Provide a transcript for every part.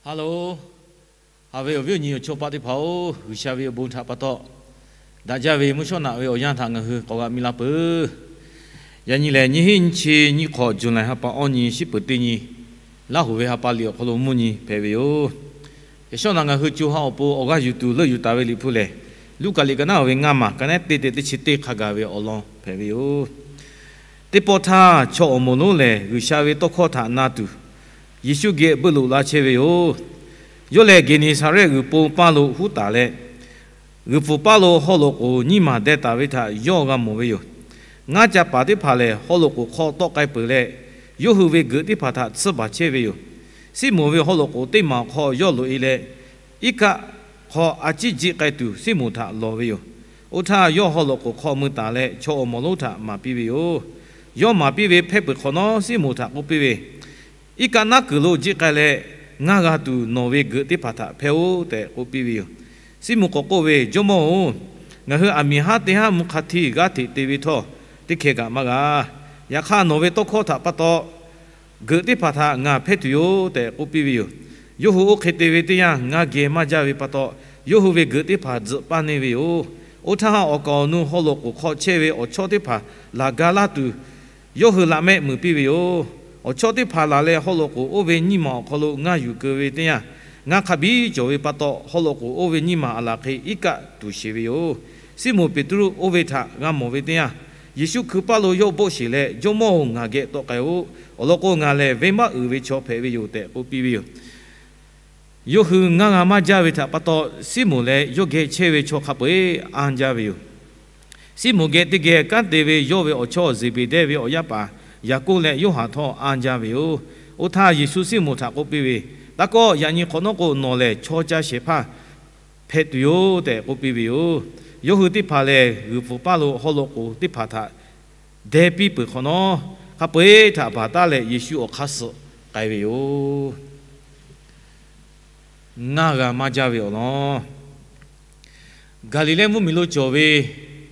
Hello, haꞈ ve awˬ viˉ awˬ nyi awˬ chawˇ paˆ teˇ hpaˍ-oˬ, G'uiˬsha ve awˬ bon htaꞈ pa taw daꞈ jaˇ ve mvuhˇ shawˉ naꞈ ve awˬ yanˇ htaꞈ ngaˬ hui k'awꞈ g'a miˇ laˇ peuˬ. Yaꞈ nyi lehˬ, nyiˇ hinˉ nyiˇ chi nyiˇ hk'awꞈ July ha pa awˇ nyi shiˉ peuˬ teˇ nyi, Laˇ huˍ ve ha pa liꞈ awˬ hk'aw lo mvuhˇ nyi hpehꞈ ve yoˬ. Yaꞈ shawˉ naꞈ ngaˬ hui co ha awˬ pon awˬ g'aˇ yuˬ tuˬ leuˆ yuˬ taˍ ve Liꞈ hpu lehˬ, Luˉkaꞈ liꞈ ka naˉ ve ngaˇ maˬ ka naˉ teˇ te teˇ chi teˇ hk'a gaˬ ve awˬ lawn hpehꞈ ve yoˬ. Teˇ pawˆ htaˇ, chaw awˬ moˍ lonˉ lehˬ G'uiˬsha ve tawˇ hkawˇ htaꞈ na tuˬ, Yeˍsuˆ geh beuˆ loꞈ la chehˇ ve yoˬ. Yawˇ lehˬ, Geˍneˍsaˍrehˆ g'uiˬ po paˇ lo huˉ taˍ leh, g'uiˬ pfuhˍ paˇ lo haw loꞈ k'oˍ nyiˇ maˬ deh taˍ ve htaꞈ yawˇ g'a mawˬ ve yoˬ. Ngaˇ ca paˍ teˇ hpaˍ lehˬ, haw loꞈ k'oˍ hk'aw tawˆ k'ai peuˬ leh, yawˇ hui ve geuꞈ teˇ hpaˍ htaꞈ tsuhˇ baˬ chehˇ ve yoˬ. Siˉmonˍ ve haw loꞈ k'oˍ teˇ maˬ awˬ hk'aw yawˇ loꞈ e leh, iˉ kaˆ hk'aw a ciˉ jiˆ k'ai tuˬ, Siˉmonˍ htaꞈ lawˬ ve yoˬ. Oˇ htaˇ, yawˇ haw loꞈ k'oˍ hk'aw mui taˍ leh, chaw awˬ moˍ lonˉ htaꞈ maˍ piˇ ve yoˬ. Yawˇ maˍ piˇ ve hpehˇ peuˬ hk'awꞈ nawˉ, Siˉmonˍ htaꞈ k'oˆ piˇ ve, Iˉ kaˆ naˉ kuiˬ lo jiˆ k'ai leh, ngaˇ g'a tuˬ nawˬ ve geuꞈ teˇ hpaˍ htaꞈ hpehˇ-oˆ tehꞈ k'oˆ piˇ ve yoˬ. Siˉmonˍ k'awꞈ k'oˆ ve, Jawˇmawˇ-oˬ, ngaˬ hui aˬ miˍ haˉ teˇ haˉ mvuhˇ hk'a htiˇ g'aˇ hteꞈ te ve htawˇ, teˇ hkeh kaꞈ maˇ g'a. Yaꞈ hk'aˇ, nawˬ ve tawˇ hkawˇ htaꞈ pa taw geuꞈ teˇ hpaˍ htaꞈ ngaˬ hpehˇ tuˬ yoˬ tehꞈ k'oˆ piˇ ve yoˬ. Yawˇ hui oˇ hk'e te ve teˇ yanˇ, ngaˇ geh maˇ jaˇ ve pa taw, yawˇ hui ve geuꞈ teˇ hpaˍ tzuhꞈ paˇ neˇ ve yoˬ. Oˇ htaˇ, awˬ kaˍ awˬ nu haw loꞈ k'oˍ hk'aw chehˇ ve awˬ chawˇ teˇ hpaˍ laˬ ga laˇ tuˬ, yawˇ hui laꞈ mehˆ mui piˇ ve yoˬ. Awˬ chawˇ teˇ hpaˍ laˬ leh, haw loꞈ k'oˍ oˇ ve nyiˇ maˬ awˬ hk'aw lo ngaˇ yuˬ keu ve teˇ yanˇ, ngaˇ hk'a biˇ cawˬ ve pa taw, haw loꞈ k'oˍ oˇ ve nyiˇ maˬ aˬ laˬ hk'e iˉ kaˆ tuˬ sheˍ ve yoˬ. Siˉmonˍ Peˍtruˆ oˇ ve htaꞈ g'a mawˬ ve teˇ yanˇ, Yeˍsuˆ hkui paˇ lo yawˇ boˆ sheˬ leh, Jawˇmawˇ-oˬ, ngaˬ geh tawˆ k'ai-oˆ. Awˬ lawn k'o, ngaˬ lehˬ venˇbaˆ uiˍ ve chaw hpehꞈ ve yoˬ tehꞈ k'oˆ piˇ ve yoˬ. Yawˇ hui ngaˇ g'a maˇ jaˇ ve htaꞈ pa taw, Siˉmonˍ leh yawˇ geh chehˇ ve chaw hk'a peu-eˬ anˇ jaˇ ve yoˬ. Siˉmonˍ geh teˇ geh kanˉ te ve yawˇ ve awˬ chawˇ Zeˍbeˍdehˇ ve awˬ yaˇ paˍ Yaˍkoˆ leh Yoˇhanˬ htawˇ anˇ jaˇ ve yoˬ. Oˇ htaˇ, Yeˍsuˆ Siˉmonˍ htaꞈ k'oˆ piˇ ve, Taˇ kawˆ. Yaꞈ nyi hk'awꞈ nawˉ k'o, nawˬ lehˬ chaw ca shehˍ hpaˇ hpehꞈ tuˬ yoˬ tehꞈ k'oˆ piˇ ve yoˬ. Yawˇ hui teˇ hpaˍ lehˬ, g'uiˬ pfuhˍ paˇ lo haw loꞈ k'oˍ teˇ hpaˍ htaꞈ deh piˇ peuˬ hk'awꞈ nawˉ, hk'a peu-eˬ htaꞈ baˬ taˉ leh Yeˍsuˆ awˬ hk'aˇ suh k'ai ve yoˬ. Ngaˇ g'a maˇ jaˇ ve awˬ lawn. Gaˍliˍlehˇ mvuhˇmiˬ lo cawˬ ve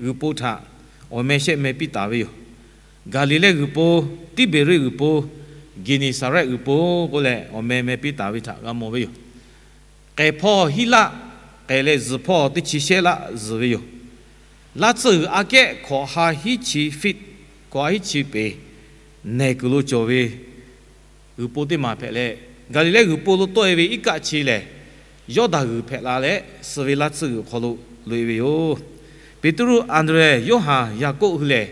g'uiˬ po htaꞈ awˬ meh shehˆ meh piˇ taˍ ve yoˬ. Gaˍliˍlehˇ g'uiˬ po, Tiˇbeˍriˆ g'uiˬ po, Geˍneˍsaˍrehˆ g'uiˬ po k'oˆ leh, awˬ meh meh piˇ taˍ ve htaꞈ g'a mawˬ ve yoˬ. K'ehˬ hpawˇ hiˉ laˆ k'ehˬ leh, zuhˬ hpawˇ teˇ chi shehˆ laˆ zuhˬ ve yoˬ. Laˇ tsuhˇ g'uiˬ aꞈ kehˉ hkawꞈ ha hiˉ chi feet, hkawꞈ ha hiˉ chi peˍ, nehˬ kuiˬ lo cawˬ ve g'uiˬ po teˇ maˬ hpehꞈ leh, Gaˍliˍlehˇ g'uiˬ po lo tawˆ e ve iˉ kaˆ chi lehˬ, Yawˇdanˍ g'uiˬ hpehꞈ la leh, suh ve laˇ tsuhˇ g'uiˬ awˬ hk'aw lo loꞈ e ve yoˬ. Peˍtruˆ, Anˍdrehˍ, Yoˇhanˬ, Yaˍkoˆ hui lehˬ,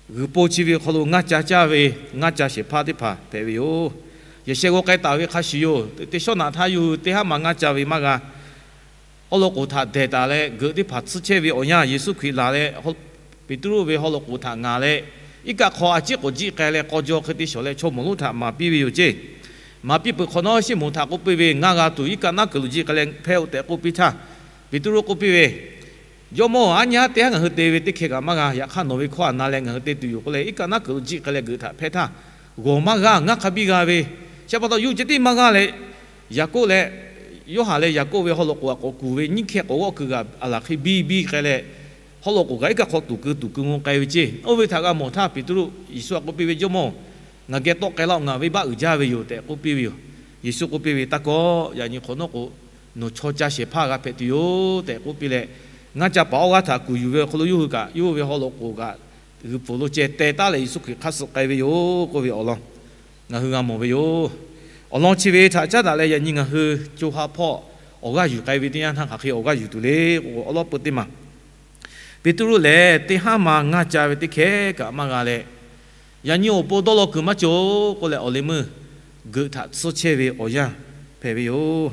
g'uiˬ po chi ve awˬ hk'aw lo ngaˇ ca caˇ ve, ngaˇ ca shehˍ hpaˇ teˇ hpaˍ hpehꞈ ve yoˬ. Yaꞈ sheh g'aw k'ai taˍ ve hk'a shuˍ yoˬ. Teˇ shawˉ naꞈ htaˇ yawˇ hui teˇ haˉ ma ngaˇ ca ve maˇ g'a. Haw loꞈ k'oˍ htaꞈ dehˬ taˍ leh, geuꞈ teˇ hpaˍ tsuhˇ chehˇ ve awˬ yanˇ, Yeˍsuˆ Hkriꞈ laˬ leh, Peˍtruˆ ve haw loꞈ k'oˍ htaꞈ ngaˍ leh, iˉ kaˆ hk'aw a ciˉ k'awꞈ jiˆ k'ai leh, k'aw jaw hk'e te shawˍ leh, chaw mawˬ lonˉ htaꞈ maˍ piˇ ve yoˬ ceˇ. Maˍ piˇ peuˬ hk'awꞈ nawˉ, Siˉmonˍ htaꞈ k'oˆ piˇ ve, Ngaˇ g'a tuˬ iˉ kaˆ naˉ kuiˬ lo jiˆ k'ai leh hpehˇ-oˆ tehꞈ k'oˆ piˇ htaˇ, Peˍtruˆ k'oˆ piˇ ve, Jawˇmawˇ, aˉ nyi haˉ teˇ haˉ ngaˬ hui te ve teˇ hkeh kaꞈ maˇ g'a. Yaꞈ hk'aˇ nawˬ ve hkawˇ htaꞈ na leh ngaˬ hui te tuˬ yoˬ k'oˆ leh, iˉ kaˆ naˉ kuiˬ lo jiˆ k'ai leh geuꞈ htaꞈ hpehˇ htaˇ, g'awˬ maˇ g'aˇ, ngaˇ hk'a biˇ g'a ve. Chi pa taw yawˇ hui ceh tiˉ maˇ g'aˇ leh, Yaˍkoˆ leh Yoˇhanˬ leh Yaˍkoˆ ve haw loꞈ k'oˍ kaꞈ k'awꞈ kuˬ ve nyiˇ hkeh k'awꞈ g'awˆ keu g'aꞈ aˬ laˬ hk'e biˇ biˇ k'ai leh, haw loꞈ k'oˍ kaꞈ iˉ kaˆ hk'aw tuˍ keu tuˍ keu ngo k'ai ve ceˇ. Oˇ ve htaꞈ g'a mawˬ htaˇ Peˍtruˆ, Yeˍsuˆ htaꞈ k'oˆ piˇ ve, Jawˇmawˇ, ngaˬ geh tawˆ k'ai laˇ-oˆ. Ngaˬ venˇbaˆ uiˍ jaˇ ve yoˬ tehꞈ k'oˆ piˇ ve yoˬ. Yeˍsuˆ k'oˆ piˇ ve, Taˇ kawˆ. Yaꞈ nyi hk'awꞈ nawˉ k'o, nawˬ chaw ca shehˍ hpaˇ g'a hpehꞈ tuˬ yoˬ tehꞈ k'oˆ piˇ leh, ngaˇ ca paˍ awˇ g'aˇ htaꞈ kuˬ yuˬ ve awˬ hk'aw lo yawˇ hui kaꞈ, yawˇ hui ve haw loꞈ k'oˍ kaꞈ g'uiˬ pfuhˍ lo ceh teh taˉ leh Yeˍsuˆ Hkriꞈ hk'aˇ suh k'ai ve yoˬ k'oˆ ve awˬ lawn ngaˬ hui g'a mawˬ ve yoˬ. Awˬ lawn chi ve htaꞈ caˉ daꞈ leh yaꞈ nyi ngaˬ hui co ha hpawˇ awˬ g'aˇ yuˬ k'ai ve teˇ yanˇ htaˇ hk'aˬ hk'e awˬ g'aˇ yuˬ tuˬ le k'o, awˉ lawˉ peu teˇ maˬ, Peˍtruˆ lehˬ teˇ haˉ ma ngaˇ ca ve teˇ hkeh kaꞈ maˇ g'a leh, yaꞈ nyi awˬ pon dawˇ law kuiˬ maˇ cawˬ k'oˆ leh, awˬ leh meuˇ geuꞈ htaꞈ tsuhˇ chehˇ ve awˬ yanˇ hpehꞈ ve yoˬ.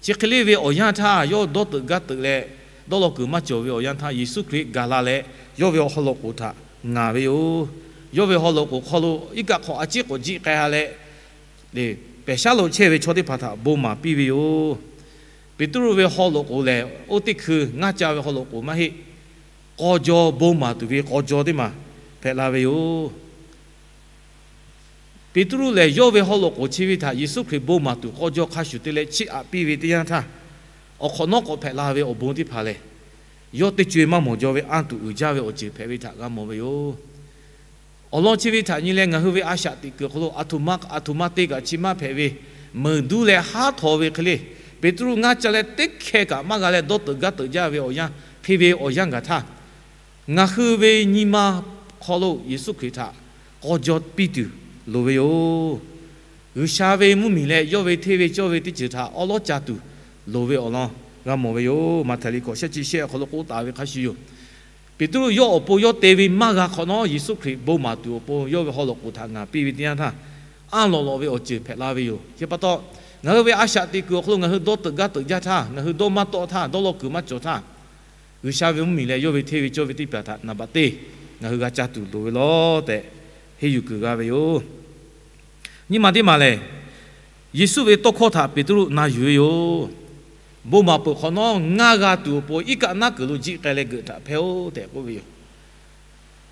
Chi hk'e le ve awˬ yanˇ htaˇ, yawˇ dawˇ teuꞈ gaˇ teuꞈ leh dawˇ law kuiˬ maˇ cawˬ ve awˬ yanˇ htaˇ, Yeˍsuˆ Hkriꞈ gaˬ la leh yawˇ ve haw loꞈ k'oˍ htaꞈ ngaˍ ve yoˬ. Yawˇ ve haw loꞈ k'oˍ hk'aw lo iˉ kaˆ hk'aw a ciˉ k'awꞈ jiˆ k'ai ha leh, pehˬ shaˉ lo chehˇ ve chaw teˇ hpaˍ htaꞈ bon maˍ piˇ ve yoˬ. Peˍtruˆ ve haw loꞈ k'oˍ lehˬ, oˇ teˇ hkui ngaˇ ca ve haw loꞈ k'oˍ maˇ heˆ. K'aw jaw bon maˍ tuˬ ve k'aw jaw teˇ maˬ hpehꞈ la ve yoˬ. Peˍtruˆ lehˬ, yawˇ ve haw loꞈ k'oˍ chi ve htaꞈ Yeˍsuˆ Hkriꞈ bon maˍ tuˬ k'aw jaw hk'a shuˍ te leh chiˇ aꞈ piˇ ve teˇ yanˇ htaˇ, awˬ hk'awꞈ nawˉ k'awꞈ hpehꞈ la ve awˬ bon teˇ hpaˍ lehˬ, yawˇ teˇ co-e maˇ mawˬ jaw ve anˇ tuˬ uiˍ jaˇ ve awˬ ceuˬ hpehꞈ ve htaꞈ g'a mawˬ ve yoˬ. Awˬ lawn chi ve htaꞈ nyi leh, ngaˬ hui ve a shaꞈ teꞈ kuiˬ awˬ hk'aw lo aˬ htoꞈ ma, aˬ htoꞈ ma te kaꞈ chi maˇ hpehꞈ ve, meuˍ duˇ leh haˉ htaw ve hk'e le, Peˍtruˆ ngaˇ ca leh teˇ hkeh kaꞈ maˇ g'a leh dawˇ teuꞈ gaˇ teuꞈ jaˇ ve awˬ yanˇ, hk'e ve awˬ yanˇ gaˬ htaˇ, ngaˬ hui ve nyi ma hk'aw lo Yeˍsuˆ Hkriꞈ htaꞈ k'aw jaw piˇ tuˬ loˍ ve yoˬ. G'uiˬsha ve mvuhˇmiˬ leh yawˇ ve hteˇ ve cawˇ ve teˇ ceuˬ htaꞈ awˉ lawˉ ca tuˬ loˍ ve awˬ lawn g'a mawˬ ve yoˬ. Maꞈhtehˍ liꞈ hkawꞈ shehˆ chi shehˆ awˬ hk'aw lo k'oˆ taˍ ve hk'a shuˍ yoˬ. Peˍtruˆ yawˇ awˬ pon yawˇ te ve maˇ g'a hk'awꞈ nawˉ, Yeˍsuˆ Hkriꞈ bon maˍ tuˬ awˬ pon yawˇ ve haw loꞈ k'oˍ htaꞈ ngaˍ piˇ ve teˇ yanˇ htaˇ, anˇ lawꞈ lawꞈ ve awˬ ceuˬ hpehꞈ la ve yoˬ. Chi pa taw, ngaˬ hui ve a shaꞈ teꞈ kuiˬ awˬ hk'aw lo ngaˬ hui dawˇ teuꞈ gaˇ teuꞈ jaˇ htaˇ, ngaˬ hui dawˇ maˇ tawˆ htaˇ, dawˇ law kuiˬ maˇ cawˬ htaˇ, G'uiˬsha ve mvuhˇmiˬ leh yawˇ ve hteˇ ve cawˇ ve teˇ hpaˍ htaꞈ naˍ baꞈ teˇ ngaˬ hui g'a ca tuˬ loˍ ve law tehꞈ henˇ yuˬ kuiˬ g'a ve yoˬ. Nyi ma teˇ maˬ lehˬ, Yeˍsuˆ ve tawˇ hkawˇ htaꞈ Peˍtruˆ na yuˬ ve yoˬ. Bon maˍ peuˬ hk'awꞈ nawˉ ngaˇ g'a tuˬ awˬ pon iˉ kaˆ naˉ kuiˬ lo jiˆ k'ai leh geuꞈ htaꞈ hpehˇ-oˆ tehꞈ k'oˆ ve yoˬ.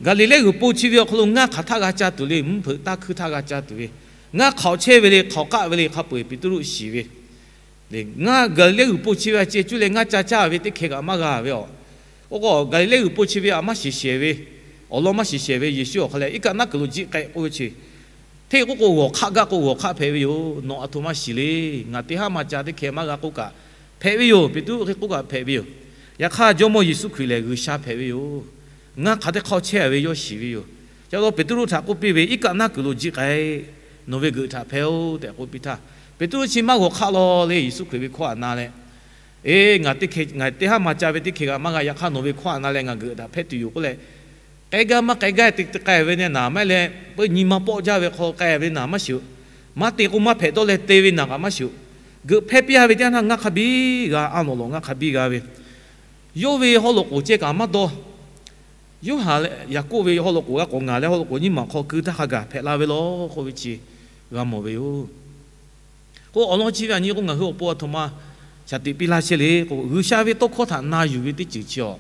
Gaˍliˍlehˇ g'uiˬ po chi ve awˬ hk'aw lo ngaˇ hk'aˬ htaˆ g'a ca tuˬ le, mvuhˇ hpeuꞈ taˇ hkuiˇ htaˇ g'a ca tuˬ ve, ngaˇ hk'aoꞈ chehˇ ve le, hk'aoꞈ k'aˆ ve le, hk'a peu-eˬ Peˍtruˆ shiˍ ve, ngaˇ Gaˍliˍlehˇ g'uiˬ po chi ve a ceh cuˇ leh ngaˇ ca caˇ ve teˇ hkeh kaꞈ maˇ g'a ve aˬ. Oˇ k'o Gaˍliˍlehˇ g'uiˬ po chi ve a maˇ shiˍ shehˍ ve, awˬ lawn maˇ shiˍ shehˍ ve Yeˍsuˆ awˬ hk'aw leh iˉ kaˆ naˉ kuiˬ lo jiˆ k'ai k'oˆ ve chi, hteˇ k'oˆ k'o g'awˬ hk'aˆ gaˇ k'o g'awˬ hk'aˆ hpehꞈ ve yoˬ. Nawˬ aˬ htoꞈ ma shiˍ le. Ngaˬ teˇ haˉ ma ca teˇ hkeh maˇ g'a k'oˆ kaꞈ hpehꞈ ve yoˬ. Peˍtruˆ hk'e k'oˆ kaꞈ hpehꞈ ve yoˬ. Yaꞈ hk'aˇ Jawˇmawˇ Yeˍsuˆ Hkriꞈ lehˬ G'uiˬsha hpehꞈ ve yoˬ. Ngaˇ hk'aˬ teˇ hk'aˇ chehˇ ve yawˇ shiˍ ve yoˬ. Chi pa taw Peˍtruˆ htaꞈ k'oˆ piˇ ve, iˉ kaˆ naˉ kuiˬ lo jiˆ k'ai, nawˬ ve geuꞈ htaꞈ hpehˇ-oˆ tehꞈ k'oˆ piˇ htaˇ, Peˍtruˆ chi maˇ g'awˬ hk'aˆ law le, Yeˍsuˆ Hkriꞈ ve hkawˇ htaꞈ na leh, Eˬ, ngaˬ teˇ hkeh, ngaˬ teˇ haˉ ma ca ve teˇ hkeh kaꞈ maˇ g'a. Yaꞈ hk'aˇ nawˬ ve hkawˇ htaꞈ na leh ngaˬ geuꞈ htaꞈ hpehˇ tuˬ yoˬ k'oˆ leh, k'ai gaˇ maˇ k'ai gaˇ te k'ai ve naˍ maˇ heˆ leh, peu nyi ma pawˆ jaˇ ve hk'aw k'ai ve naˍ maˇ shiˍ-oꞈ. Maˇ te k'o maˇ hpehꞈ dawˇ leh te ve naˍ kaꞈ maˇ shiˍ-oꞈ. Geuꞈ hpehˇ piˇ-a ve teˇ yanˇ htaˇ ngaˇ hk'a biˇ g'a, anˇ lawꞈ lawꞈ ngaˇ hk'a biˇ g'a ve, yawˇ ve haw loꞈ k'oˍ ceh kaꞈ maˇ dawˇ. Yoˇhanˬ, Yaˍkoˆ ve haw loꞈ k'oˍ g'a k'awꞈ ngaˬ leh haw loꞈ k'oˍ nyiˇ maˬ hk'aw keu htaˇ hk'a gaˬ hpehꞈ la ve law k'oˆ ve chi g'a mawˬ ve yoˬ. K'o awˬ lawn chi ve aˬ nyi k'o ngaˬ hui awˬ pon aˬ htoꞈ ma shaˍ tiꞈ piˇ laˇ chehˇ le k'o, G'uiˬsha ve tawˇ hkawˇ htaꞈ na yuˬ ve teˇ ceuˬ chi awˬ,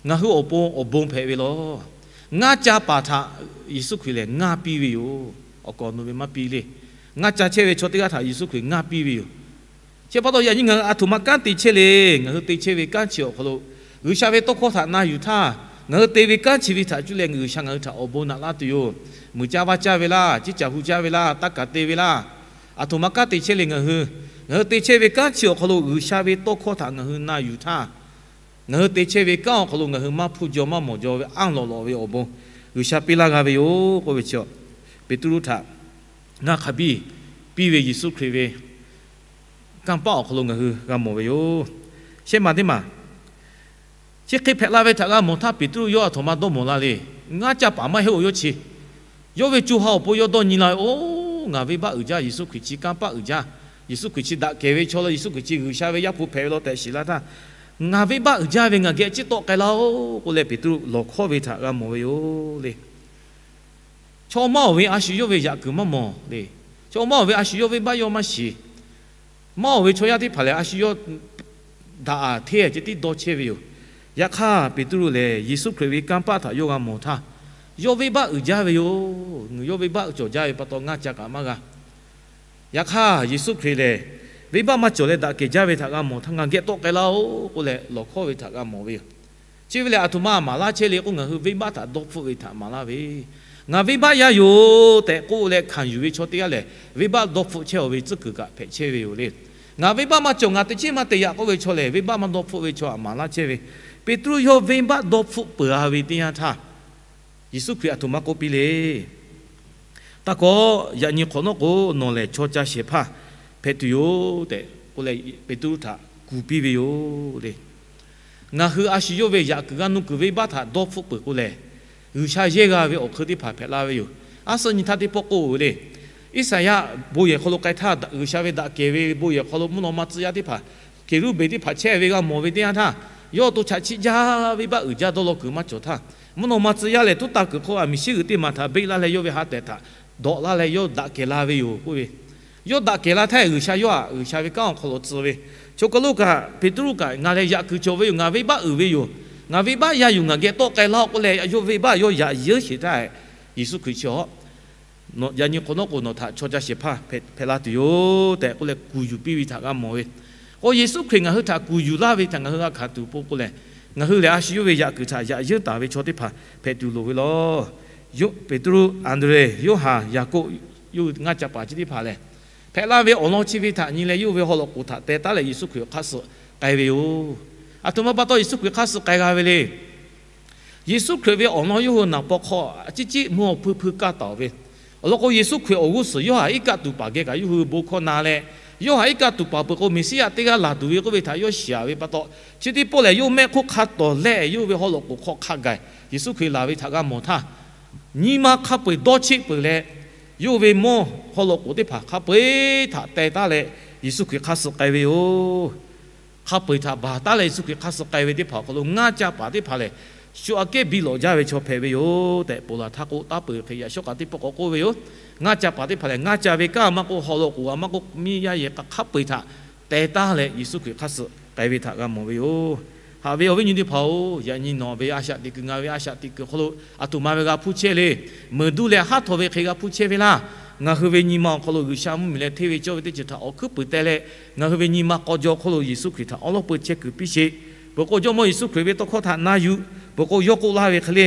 ngaˬ hui awˬ pon awˬ bon hpehꞈ ve law. Ngaˇ ca paˍ htaꞈ Yeˍsuˆ Hkriꞈ lehˬ ngaˇ piˇ ve yoˬ. Awˬ kawꞈ nawˬ ve maˇ piˇ le. Ngaˇ ca chehˇ ve chaw teˇ g'aˇ htaꞈ Yeˍsuˆ Hkriꞈ ngaˇ piˇ ve yoˬ. Chi pa taw yaꞈ nyi ngaˬ hui aˬ htoꞈ ma kanˉ te chehˇ le. Ngaˬ hui te chehˇ ve kanˉ chi awˬ hk'aw lo G'uiˬsha ve tawˇ hkawˇ htaꞈ na yuˬ htaˇ, ngaˬ hui te ve kanˉ chi ve htaꞈ cuˇ leh G'uiˬsha ngaˬ hui htaꞈ awˬ bon naꞈ laˇ tuˬ yoˬ. Muiˬ caˇ vaˇ caˇ ve laˇ, ciˇ caˬ hu caˇ ve laˇ, taˇ kaˬ te ve laˇ, aˬ htoꞈ ma kanˉ te chehˇ le. Ngaˬ hui, ngaˬ hui te chehˇ ve kanˉ chi awˬ hk'aw lo G'uiˬsha ve tawˇ hkawˇ htaꞈ ngaˬ hui na yuˬ htaˇ, ngaˬ hui te chehˇ ve kanˉ awˬ hk'aw lo ngaˬ hui maˇ hpuˇ jaw maˇ mawˬ jaw ve anˇ lawꞈ lawꞈ ve awˬ bon G'uiˬsha piˇ laˇ g'a ve yoˬ k'oˆ ve chi, Peˍtruˆ htaꞈ ngaˇ hk'a biˇ piˇ ve Yeˍsuˆ Hkriꞈ ve kanˇ paˆ awˬ hk'aw lo ngaˬ hui g'a mawˬ ve yoˬ. Shehˆ maˬ teˇ maˬ, chi hk'e hpehꞈ la ve htaꞈ g'a mawˬ htaˇ Peˍtruˆ yawˇ aˬ htoꞈ ma dawˇ mawˬ la le. Ngaˇ ca paˍ maˇ heˆ-oˬ yawˇ chi. Yawˇ ve co ha awˬ pon yawˇ dawˇ nyi la ve, Oˬ, ngaˬ venˇbaˆ uiˍ jaˇ, Yeˍsuˆ Hkriꞈ chi kanˇ paˆ uiˍ jaˇ, Yeˍsuˆ Hkriꞈ chi daꞈ kehˬ ve chaw law, Yeˍsuˆ Hkriꞈ chi G'uiˬsha ve Yaˇ hpu hpehꞈ ve law tehꞈ shiˍ la htaˇ, ngaˬ venˇbaˆ uiˍ jaˇ ve ngaˬ geh ciˉ tawˆ k'ai laˇ-oˆ k'oˆ leh Peˍtruˆ lawˬ hkawˇ ve htaꞈ g'a mawˬ ve yoˬ le. Chaw maˇ awˬ ve a shu yawˇ ve yaꞈ kuiˬ maˇ mawˬ le. Chaw maˇ awˬ ve a shu yawˇ venˇbaˆ yawˇ maˇ shiˍ. Maˇ awˬ ve chaw yaˇ teˇ hpaˍ lehˬ a shu yawˇ daꞈ-a hteˇ ceh tiˉ dawˇ chehˇ ve yoˬ. Yaꞈ hk'aˇ Peˍtruˆ lehˬ Yeˍsuˆ Hkriꞈ ve kanˇ paˆ htaꞈ yawˇ g'a mawˬ htaˇ, yawˇ venˇbaˆ uiˍ jaˇ ve yoˬ. Yawˇ venˇbaˆ cawˬ jaˇ ve pa taw ngaˇ ca kaꞈ maˇ g'a. Yaꞈ hk'aˇ Yeˍsuˆ Hkriꞈ lehˬ, venˇbaˆ maˇ cawˬ leh daꞈ kehˬ jaˇ ve htaꞈ g'a mawˬ htaˇ, ngaˬ geh tawˆ k'ai laˇ-oˆ k'oˆ leh lawˬ hkawˇ ve htaꞈ g'a mawˬ ve yoˬ. Chi ve lehˬ aˬ htoꞈ ma maˍ laˇ chehˇ le k'o, ngaˬ hui venˇbaˆ htaꞈ dawˇ hpfuhˆ ve htaꞈ maˍ laˇ ve, ngaˬ venˇbaˆ yaˇ yoˬ tehꞈ k'oˆ leh hkanˍ yuˬ ve chaw teˇ g'aˇ lehˬ, venˇbaˆ dawˇ hpfuhˆ chehˇ-aˬ ve tcuhˉ kuiˬ kaꞈ hpehꞈ chehˇ ve yoˬ le. Ngaˬ venˇbaˆ maˇ cawˬ, ngaˬ teꞈ chiˉ maˇ te yaꞈ k'oˆ ve chaw lehˬ, venˇbaˆ maˇ dawˇ hpfuhˆ ve chaw htaꞈ maˍ laˇ chehˇ ve, Peˍtruˆ yawˇ venˇbaˆ dawˇ hpfuhˆ peuˬ-a ve teˇ yanˇ htaˇ, Yeˍsuˆ Hkriꞈ aˬ htoꞈ ma k'oˆ piˇ le. Taˇ kawˆ, yaꞈ nyi hk'awꞈ nawˉ k'o, nawˬ lehˬ chaw ca shehˍ hpaˇ hpehꞈ tuˬ yoˬ tehꞈ k'oˆ leh, Peˍtruˆ htaꞈ kuˬ piˇ ve yoˬ le. Ngaˬ hui a shu yawˇ ve yaꞈ kuiˬ g'aˇ nuˇ kuiˬ venˇbaˆ htaꞈ dawˇ hpfuhˆ peuˬ k'o lehˬ, G'uiˬsha yehˇ g'a ve awˬ hk'eun teˇ hpaˍ hpehꞈ la ve yoˬ. Aˉ suhˆ nyi htaˇ teˇ pawˆ k'oˆ-oˬ le. Iˉsaˍyaˆ bon yehˬ hk'aw lo k'ai htaˇ, G'uiˬsha ve daꞈ kehˬ ve bon yehˬ hk'aw lo mvuhˇ naw ma tcuh yaˇ teˇ hpaˍ, Keˍruˆbeˍ teˇ hpaˍ chehˇ ve g'a mawˬ ve teˇ yanˇ htaˇ, yawˇ to chaꞈ chiˆ jaˇ, venˇbaˆ uiˍ jaˇ, dawˇ law kuiˬ maˇ cawˬ htaˇ, mvuhˇ naw ma tcuh yaˇ lehˬ, tuˉ taˇ kuiˬ hk'oˆ aˬ miˍ shiˉ g'uiˬ teˇ maˬ htaꞈ beˆ laˇ leh yawˇ ve ha tehˬ htaꞈ dawꞈ laˇ leh yawˇ daꞈ kehˬ la ve yoˬ k'oˆ ve. Yawˇ daꞈ kehˬ la htaˇ G'uiˬsha yawˇ htaꞈ G'uiˬsha ve kanˉ awˬ hk'aw lo tcuh ve, chaw hk'aw lo kaꞈ Peˍtruˆ kaꞈ ngaˬ lehˬ yaꞈ kuiˬ cawˬ ve yoˬ, ngaˬ venˇbaˆ uiˍ ve yoˬ, ngaˬ venˇbaˆ yaˇ yoˬ, ngaˬ geh tawˆ k'ai laˇ-oˆ k'oˆ leh, yawˇ venˇbaˆ yawˇ yaꞈ yeunˇ sheˍ htaˇ, Yeˍsuˆ Hkriꞈ chi a yaꞈ nyi hk'awꞈ nawˉ k'o, nawˬ htaꞈ chaw ca shehˍ hpaˇ hpehꞈ la tuˬ yoˬ tehꞈ k'oˆ leh kuˬ yuˬ piˇ ve htaꞈ g'a mawˬ ve. K'o Yeˍsuˆ Hkriꞈ ngaˬ hui htaꞈ kuˬ yuˬ laˇ ve htaꞈ ngaˬ hui g'a hkanˍ tuˬ awˬ pon k'oˆ lehˬ, ngaˬ hui lehˬ a shu yawˇ ve yaꞈ kuiˬ htaꞈ yaꞈ yeunˇ taˍ ve chaw teˇ hpaˍ hpehꞈ tuˬ loˍ ve law. Peˍtruˆ, Anˍdrehˍ, Yoˇhanˬ, Yaˍkoˆ, yawˇ hui ngaˇ ca paˍ chi teˇ hpaˍ lehˬ, hpehꞈ la ve awˬ lawn chi ve htaꞈ nyi leh, yawˇ hui ve haw loꞈ k'oˍ htaꞈ teh taˉ leh Yeˍsuˆ Hkriꞈ hk'aˇ suh k'ai ve yoˬ. Aˬ htoꞈ ma pa taw Yeˍsuˆ Hkriꞈ hk'aˇ suh k'ai g'a ve le. Yeˍsuˆ Hkriꞈ ve awˬ lawn yawˇ hui naˍ paw hk'aw ciˉ ciˉ mvuhˇ awˬ hpui hpui kaˇ taˍ ve. Awˬ lawn k'o, Yeˍsuˆ Hkriꞈ awˬ g'uˇ suhˍ yawˇ htaꞈ iˉ kaˆ tuˬ paˍ geh kaꞈ yawˇ hui bon hkawˇ na leh, yawˇ htaꞈ iˉ kaˆ tuˬ paˍ peuˬ k'o, Meˍsiˉyaꞈ teˇ g'aˇ laˬ tuˬ ve k'oˆ ve htaꞈ yawˇ shiˍ ve pa taw, chi teˇ pawˆ lehˬ, yawˇ mehˆ hk'oˆ hk'a tawˍ lehˆ yawˇ hui ve haw loꞈ k'oˍ hk'aw hk'a gaˬ Yeˍsuˆ Hkriꞈ laˬ ve htaꞈ g'a mawˬ htaˇ, nyi ma hk'a peu-eˬ dawˇ cheˆ peuˬ leh, yawˇ ve mawˇ haw loꞈ k'oˍ teˇ hpaˍ hk'a peu-eˬ htaꞈ teh taˉ leh Yeˍsuˆ Hkriꞈ hk'aˇ suh k'ai ve yoˬ. Hk'a peu-eˬ htaꞈ baˬ taˉ leh Yeˍsuˆ Hkriꞈ hk'aˇ suh k'ai ve teˇ hpaˍ awˬ hk'aw lo ngaˇ caˇ paˍ teˇ hpaˍ lehˬ, shu aꞈ kehˉ biˇ lawꞈ jaˇ ve chaw hpehꞈ ve yoˬ tehꞈ, ponˬ laˬ htaˇ k'oˆ taˉ peuˬ hk'e yaꞈ shawˉ k'a teˇ pawˆ k'awꞈ k'oˆ ve yoˬ. Ngaˇ caˇ paˍ teˇ hpaˍ lehˬ, ngaˇ caˇ ve kanˉ maˇ k'oˆ, haw loꞈ k'oˍ a maˇ k'oˆ, miˇ yaˇ yehˬ k'a hk'a peu-eˬ htaꞈ teh taˉ leh Yeˍsuˆ Hkriꞈ hk'aˇ suh k'ai ve htaꞈ g'a mawˬ ve yoˬ. Haꞈ ve awˬ viˉ nyi teˇ hpaˍ-oˬ, yaꞈ nyi nawˬ ve a shaꞈ teꞈ kuiˬ, ngaˬ ve a shaꞈ teꞈ kuiˬ awˬ hk'aw lo aˬ htoꞈ ma ve g'a hpuˇ chehˇ le. Meuˍ duˇ leh haˉ htaw ve hk'e g'a hpuˇ chehˇ ve laˇ. Ngaˬ hui ve nyi ma awˬ hk'aw lo G'uiˬsha mvuhˇmiˬ leh hteˇ ve cawˇ ve teˇ ceuˬ htaꞈ awˬ hkuiˉ puiˍ teh leh, ngaˬ hui ve nyi ma k'aw jaw awˬ hk'aw lo Yeˍsuˆ Hkriꞈ htaꞈ awˉ lawˉ peu chehˇ kuiˬ piˇ sheˍ. Peuˬ k'o, Jawˇmawˇ Yeˍsuˆ Hkriꞈ ve tawˇ hkawˇ htaꞈ na yuˬ. Peuˬ k'o, yawˇ k'oˆ laˇ ve hk'e le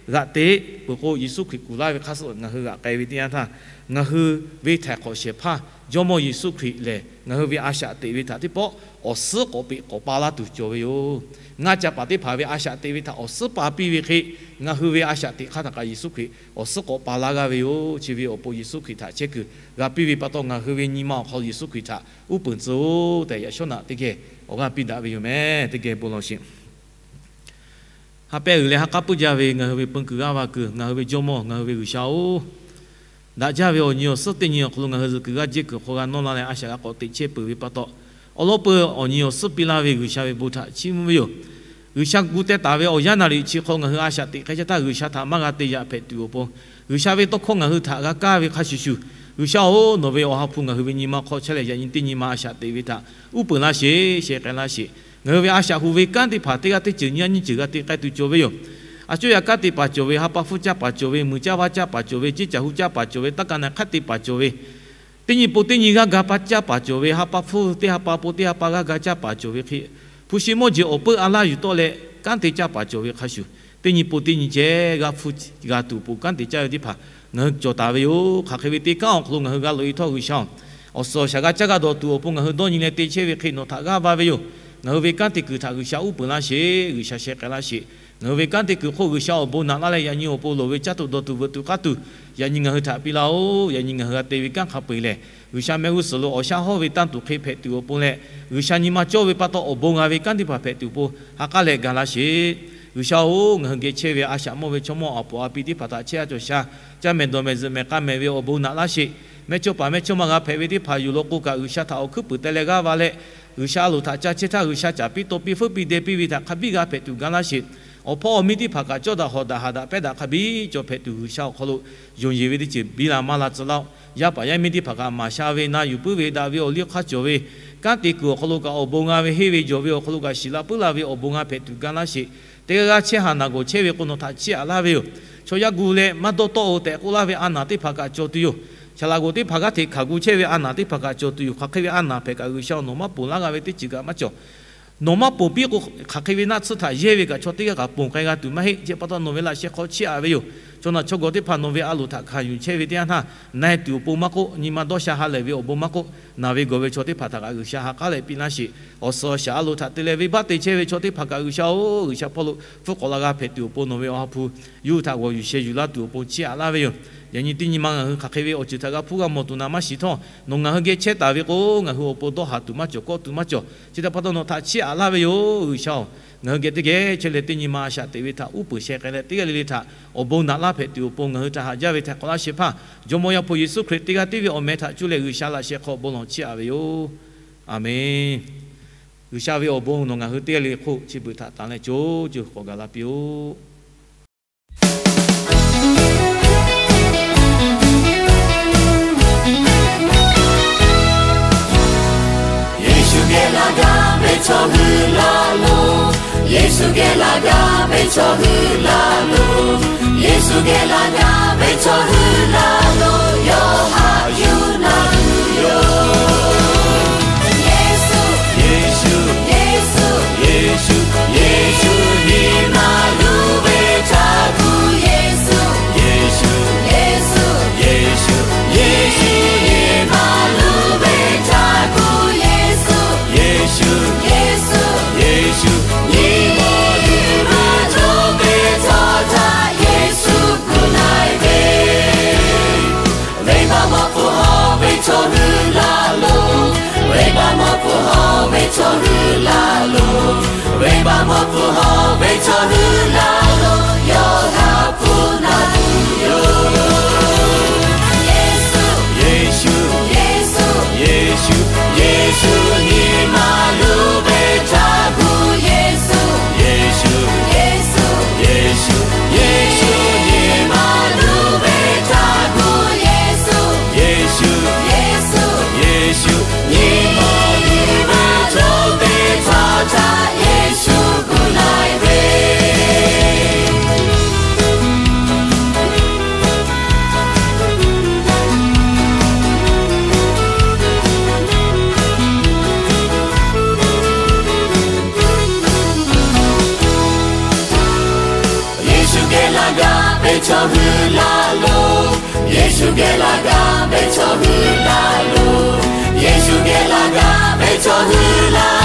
g'aꞈ te. Peuˬ k'o, Yeˍsuˆ Hkriꞈ kuˬ laˇ ve hk'aˇ suh ngaˬ hui g'aꞈ k'ai ve teˇ yanˇ htaˇ, ngaˬ hui ve htaiˍ hk'awꞈ shehˍ hpaˇ Jawˇmawˇ Yeˍsuˆ Hkriꞈ lehˬ, ngaˬ hui ve a shaꞈ teꞈ ve htaꞈ teˇ pawˆ awˬ suhˉ k'awꞈ peꞈ k'awꞈ pa laˇ tuˬ cawˬ ve yoˬ. Ngaˇ caˇ paˍ teˇ hpaˍ ve a shaꞈ teꞈ ve htaꞈ awˬ suhˉ pa piˇ ve hk'e, ngaˬ hui ve a shaꞈ teꞈ hk'aˇ htaꞈ kaꞈ Yeˍsuˆ Hkriꞈ awˬ suhˉ k'awꞈ pa laˇ g'aˇ ve yoˬ. Chi ve awˬ pon Yeˍsuˆ Hkriꞈ htaꞈ chehˇ kuiˬ g'a piˇ ve pa taw, ngaˬ hui ve nyi ma awˬ hk'aw lo Yeˍsuˆ Hkriꞈ htaꞈ uˉ peunˍ tcuh-oˬ tehꞈ, yaꞈ shawˉ naꞈ teˇ geh awˬ g'aˇ piˇ daꞈ ve yoˬ meh. Teˇ geh bon lawˬ sheˍ. Ha pehˇ uiˍ leh ha k'aˉ puiˉ jaˇ ve ngaˬ hui ve peu kuiˬ g'aˇ va kuiˬ, ngaˬ hui ve Jawˇmawˇ, ngaˬ hui ve G'uiˬsha-oˬ, daꞈ jaˇ ve awˬ nyi awˬ suhˉ teˇ nyi awˬ hk'aw lo ngaˬ hui zuhꞈ kuiˬ g'aˇ jehˇ kuiˬ hk'aw g'a nawˇ la leh a shaꞈ g'a k'awꞈ teꞈ chehˇ peuˬ ve pa taw, awˬ lawn peu awˬ nyi awˬ suhˉ piˇ laˇ ve G'uiˬsha ve bon htaꞈ chiˇ mvuh ve yoˬ. G'uiˬsha gu teh taˍ ve awˬ yanˇ naˍ riˍ chi hk'aw ngaˬ hui a shaꞈ teꞈ hk'e caˇ htaˇ, G'uiˬsha htaꞈ maˇ g'a te yaꞈ hpehꞈ tuˬ awˬ pon, G'uiˬsha ve tawˇ hkawˇ ngaˬ hui htaꞈ g'a kaˇ ve hk'a shuˍ shuˍ, G'uiˬsha-oˬ, nawˬ ve awˬ ha hpu ngaˬ hui ve nyi ma hk'aw chehˇ leh, yaꞈ nyi teˇ nyi ma a shaꞈ teꞈ ve htaꞈ uˉ peunˍ laˇ sheˍ, sheh k'ai laˇ sheˍ. Ngaˬ hui ve a shaꞈ hu ve kanˉ teˇ hpaˍ teˇ g'aˇ teˇ ceuˬ nyi a nyiˇ ceuˬ g'a te k'ai tuˬ cawˬ ve yoˬ. A cuˇ yaꞈ kanˉ te paˍ cawˬ ve, ha pa hpfuhˇ caˇ paˍ cawˬ ve, muiˬ caˇ vaˇ caˇ paˍ cawˬ ve, ceˇ caˬ hu caˇ paˍ cawˬ ve, taˇ ka na hk'aˇ te paˍ cawˬ ve, teˇ nyi po teˇ nyi g'aˇ ga pa caˇ paˍ cawˬ ve, ha pa hpfuhˇ teˇ ha pa po teˇ ha pa g'aˇ ga caˇ paˍ cawˬ ve hk'e, hpu shi mawˇ jeˬ awˬ peuˇ a laˇ yuˬ tawˆ leh kanˉ te caˇ paˍ cawˬ ve hk'a shuˍ, teˇ nyi po teˇ nyi ceh g'a hpu g'a tuˬ awˬ pon kanˉ te caˇ ve teˇ hpaˍ ngaˬ hui cawˬ taˍ ve yoˬ. Hk'aˬ hk'e ve teˇ kanˉ awˬ hk'aw lo ngaˬ hui g'a loꞈ-e htawˇ, G'uiˬsha-oˬ, awˬ suhˍ awˬ shaˍ g'a caˇ g'a dawˬ tuˬ awˬ pon ngaˬ hui dawˇ nyi leh te chehˇ ve hk'e nawˬ htaꞈ g'aˇ va ve yoˬ. Ngaˬ hui ve kanˉ te kuiˬ htaꞈ G'uiˬsha uˉ peunˍ laˇ sheˍ, G'uiˬsha sheh k'ai laˇ sheˍ. Ngaˬ hui ve kanˉ te kuiˬ hk'oˆ G'uiˬsha awˬ bon naꞈ laˇ leh, yaꞈ nyi awˬ pon loˍ ve caˇ tuˬ dawˬ tuˬ veuꞈ tuˬ k'aˇ tuˬ, yaꞈ nyi ngaˬ hui htaꞈ piˇ laˇ-oˬ. Yaꞈ nyi ngaˬ hui g'a te ve kanˉ hk'a peu-eˬ lehˬ, G'uiˬsha mehˆ g'uˇ suhˍ lo awˬ shaˉ hawˇ ve tanˇ tuˬ hk'e hpehꞈ tuˬ awˬ pon leh, G'uiˬsha nyi ma cawˇ ve pa taw awˬ bon g'a ve kanˉ teˇ hpaˍ hpehꞈ tuˬ awˬ pon ha k'aˉ leh ga laˇ sheˍ. G'uiˬsha-oˬ, ngaˬ hui geh chehˇ ve a shaꞈ mawˇ ve chaw mawˇ aˬ poˍ a pi teˇ hpaˍ htaꞈ chehˇ a cawˬ sha, caˇ mehˍ dawˬ mehˍ zuhꞈ mehˍ k'a mehˍ ve awˬ bon naꞈ laˇ sheˍ. Mehˇchawˇpaˍ mehˇchawˇma g'a hpehꞈ ve teˇ hpaˍ yoˬ law k'o kaꞈ, G'uiˬsha htaꞈ awˬ hkuiˉ puiˍ teh leh g'aˇ va leh, G'uiˬsha a loˍ htaꞈ ca chehˇ htaˇ, G'uiˬsha caˍ piˇ taw piˇ feuˉ piˇ deh piˇ ve htaꞈ hk'a biˇ g'a hpehꞈ tuˬ ga laˇ sheˍ. Awˬ hpawˇ awˬ miˇ teˇ hpaˍ kaꞈ cawˇ daꞈ hawˍ daꞈ haꞈ daꞈ pehˉ daꞈ hk'a biˇ cawˬ hpehꞈ tuˬ, G'uiˬsha awˬ hk'aw lo yonˍ yeˬ ve teˇ ceuˬ biˇ la maˇ la tcuh laˇ-oˆ. Yaˇ paˍ yaˇ miˇ teˇ hpaˍ kaꞈ maˍ sha ve na yuˬ puiˉ ve daꞈ ve awˬ liˇ hk'aˇ cawˬ ve, kanˉ te kuiˬ awˬ hk'aw lo kaꞈ awˬ bon g'a ve henˇ ve jawˬ ve awˬ hk'aw lo kaꞈ shiˍ la puiˉ laˇ ve awˬ bon g'a hpehꞈ tuˬ ga laˇ sheˍ. Teˇ g'aˇ g'aˇ chehˇ ha naˬ gawˬ chehˇ ve k'o, nawˬ htaꞈ chiˇ aꞈ laˇ ve yoˬ. Chaw yaˇ gu leh maˇ dawˇ tawˆ-oˬ tehꞈ k'oˆ laˇ ve a naˬ teˇ hpaˍ kaꞈ cawˬ tuˬ yoˬ. Saˍ laꞈ g'oˍ teˇ hpaˍ g'aˇ hteꞈ hkanˍ gu chehˇ ve a naˬ teˇ hpaˍ kaꞈ cawˬ tuˬ yoˬ. Hk'aˬ hk'e ve a naˬ hpehꞈ kaꞈ, G'uiˬsha-oˬ, nawˬ maˇ ponˬ laˇ g'a ve teˇ ceuˬ kaꞈ maˇ cawˬ. Nawˬ maˇ ponˬ piˇ k'o, hk'aˬ hk'e ve naˆ tsuhˇ htaꞈ yehˇ ve kaꞈ chaw teˇ g'aˇ kaꞈ ponˬ k'ai g'a tuˬ maˇ heˆ. Chi pa taw nawˬ ve laꞈ sheh hk'aw chiˇ aꞈ ve yoˬ. Chaw naˬ chaw gawˬ teˇ hpaˍ nawˬ ve a loˍ htaꞈ hkanˍ yuˬ chehˇ ve teˇ yanˇ htaˇ, na-e tuˬ awˬ pon maˇ k'oˆ, nyi ma dawˇ sha ha lehˬ ve awˬ bon maˇ k'oˆ, naˬ ve gawˬ ve chaw teˇ hpaˍ htaꞈ kaꞈ G'uiˬsha ha k'aˉ leh piˇ laˇ sheˍ. Awˬ suhˍ awˬ shaˍ a loˍ htaꞈ te leh venˇbaˆ te chehˇ ve chaw teˇ hpaˍ kaꞈ G'uiˬsha-oˬ, G'uiˬsha hpawˇ lo hpfuhˆ k'awꞈ la g'a hpehꞈ tuˬ awˬ pon nawˬ ve awˬ ha hpu yawˇ hui htaꞈ g'awˬ yuˬ sheh yuˬ laˇ tuˬ awˬ pon chiˇ aꞈ laˇ ve yoˬ. Yaꞈ nyi teˇ nyi ma ngaˬ hui hk'aˬ hk'e ve awˬ ceuˬ htaꞈ g'a hpuˇ g'a mawˬ tuˬ naˍ maˇ shiˍ htawˇ, nawˬ ngaˬ hui geh chehˇ taˍ ve k'o, ngaˬ hui awˬ pon dawˇ haˍ tuˬ maˇ cawˬ, kawˆ tuˬ maˇ cawˬ. Chi htaꞈ pa taw nawˬ htaꞈ chiˇ aꞈ laˇ ve yoˬ. G'uiˬsha-oˬ, ngaˬ hui geh teˇ geh chehˇ leh teˇ nyi ma a shaꞈ teꞈ ve htaꞈ uˉ peunˍ sheh k'ai leh, teˇ g'aˇ le le htaꞈ awˬ bon naꞈ laˇ hpehꞈ tuˬ awˬ pon ngaˬ hui htaꞈ haꞈ jaˇ ve htaꞈ k'awꞈ laˇ shehˍ hpaˇ, Jawˇmawˇ Yaˇ hpu Yeˍsuˆ Hkriꞈ teˇ g'aˇ tiˉ ve awˬ meh htaꞈ cuˇ leh G'uiˬsha laꞈ sheh hk'aw bon lawˬ chiˇ aꞈ ve yoˬ. Aˬmenˍ. G'uiˬsha ve awˬ bon nawˬ ngaˬ hui teˇ g'aˇ le le hk'oˆ chi beuꞈ htaꞈ tanˬ leh co co k'awꞈ gaˬ la piˇ-oˆ. Yeˍsuˆ geh laˇ gaˇ ve chaw hui laˇ loˬ. Yeˍsuˆ geh laˇ gaˇ ve chaw hui laˇ loˬ. Yeˍsuˆ geh laˇ gaˇ ve chaw hui laˇ loˬ. Yawˇ haꞈ yuˬ naˬ tuˬ yoˬ. Yeˍsuˆ, Yeˍsuˆ, Yeˍsuˆ, Yeˍsuˆ, Yeˍsuˆ nyi ma luˬ ve ca tuˬ. Yeˍsuˆ, Yeˍsuˆ, Yeˍsuˆ, Yeˍsuˆ, Yeˍsuˆ nyi ma luˬ chaw hui laˇ lo, venˇbaˆ mawˇ hpfuhˇ hawˇ ve chaw hui laˇ lo, yawˇ g'a hpuˇ na tuˬ yoˬ. Yeˍsuˆ, Yeˍsuˆ, Yeˍsuˆ, Yeˍsuˆ, Yeˍsuˆ nyi ma luˬ ve htaˇ gu Yeˍsuˆ, Yeˍsuˆ, Yeˍsuˆ, Yeˍsuˆ, Yeˍsuˆ nyi ma luˬ ve htaˇ gu Yeˍsuˆ, Yeˍsuˆ, Yeˍsuˆ, Yeˍsuˆ nyi ma luˬ ve chaw teˇ hpaˍ htaꞈ Yeˍsuˆ gu laiˬ ve. Yeˍsuˆ geh laˇ gaˇ ve chaw hui laˇ lo, Yeˍsuˆ geh laˇ gaˇ ve chaw hui laˇ lo, Yeˍsuˆ geh laˇ gaˇ ve chaw hui laˇ